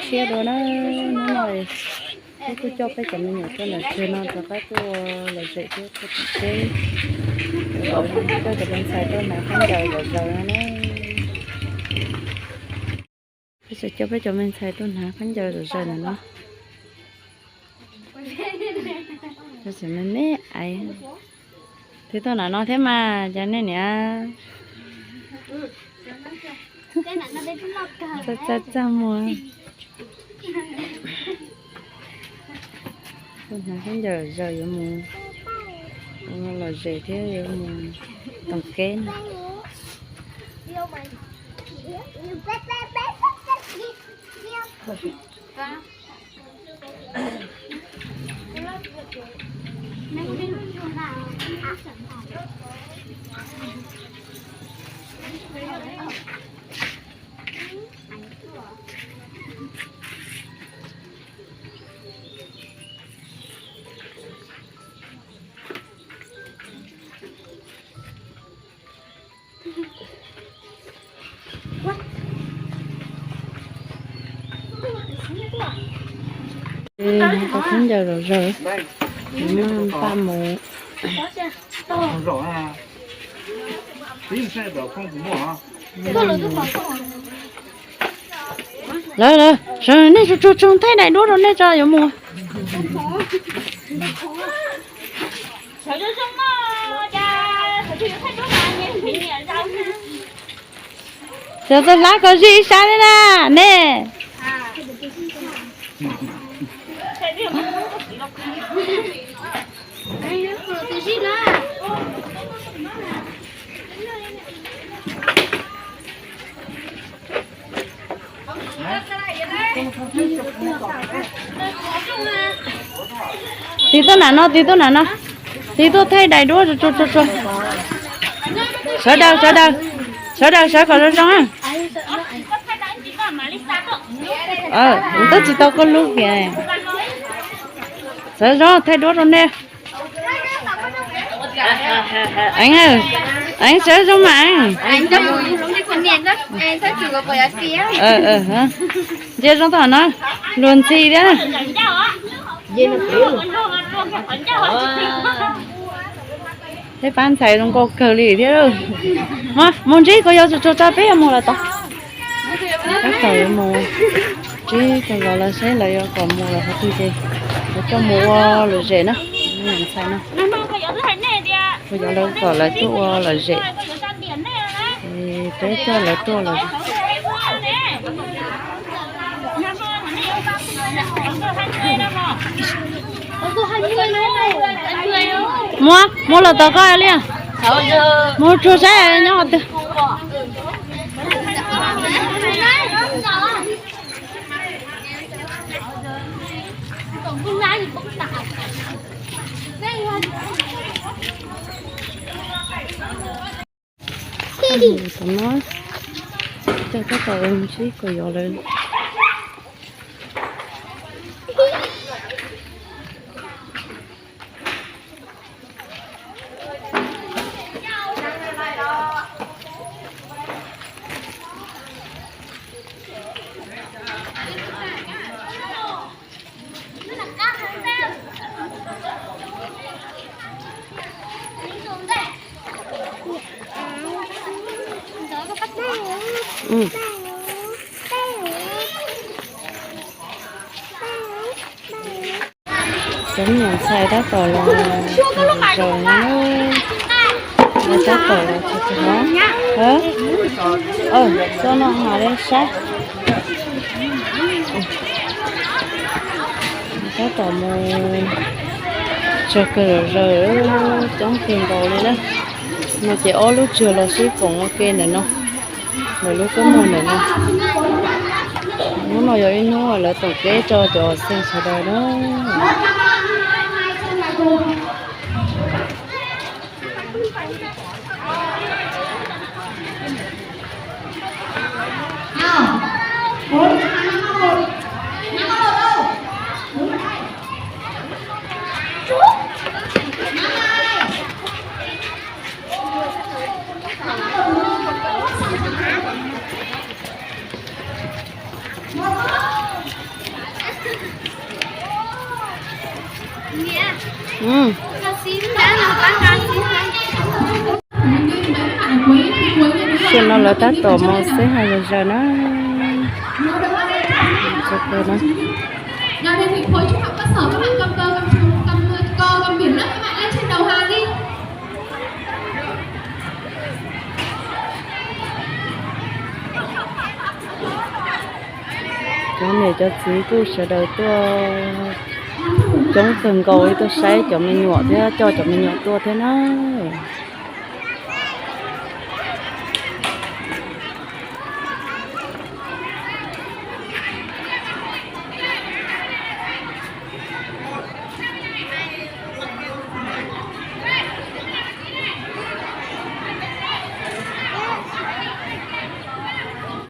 Siab dua na, hnub no peb kuj coj peb cov me nyuam tuaj ntawm twg no rov qab tuaj lom zem thiab tuaj koom teb, coj cov me ntxhais tuaj hnav khaub ncaws zom zaws no na. Peb tseem coj peb cov me ntxhais tuaj hnav khaub ncaws zom zaws ntawm no. Cov me me aiv twb tuaj nram no thiab mas, cas nej niam txaj txaj muag. Tuaj hnav khaub ncaws zom zaws yuav mus lom zem thiab yuav mus koom teb no. Tau khaub ncaws zom zaws, npaj mus. Lawv, lawv, sawv nej tsuag tsuag tsuag thaij daim duab rau nej tso yuav mus. Cov txawj hlab kov zij ib sab li na, nej. Tig tuaj nram no, tig tuaj nram no, tig tuaj thaij daim duab tsuag tsuag tsuag. Sawv daws, sawv daws, sawv daws sawv kom zoo zoo. Twb tsis tau koj lub kiag. Sawv zoo thaij duab rau nej. Eev, Eev sawv zoo mas. Ntsia zoo tau na, luag ntxhi thiab. Tej pab ntxhais zoo nkauj kawg li thiab. Mus ntsib kuv yau tsuag tsuag tso peb yuav mus lawm tod. Tab tom yuav mus ntsib kuv yau lawv seb lawv yuav kom mus lawm qhov twg ces yuav coj mus ua lom zem na. Ntxhais no, kuv yau lawv kom lawv tuaj ua lom zem, peb coj lawv tuaj lom zem. Muab, muab los tau koj li. Mus tsuag saib nyob qhov twg. Tom no, coj tab tom ntsib kuv yau lawv. Cov me nyuam ntxhais tab tom los zaum no, tab tom los tsis tsis hov. Txoj no mas li saib. Tab tom mus tsuag kawg zom zaws, coob kawg nkaus li na. No ces ob lub tsuag los sib koom ua ke ntawm no, lawv lub koob muag ntawm no. Hnub no yog ib hnub lawv koom teb tso cov xeem sawv daws na. Tam sim no lawv tab tom mus xeb hav zoov zaws na. Cov niam cov txiv kuj sawv daws tuaj coob kawg nkaus li, tuaj saib cov me nyuam thiab coj cov me nyuam tuaj thiab na.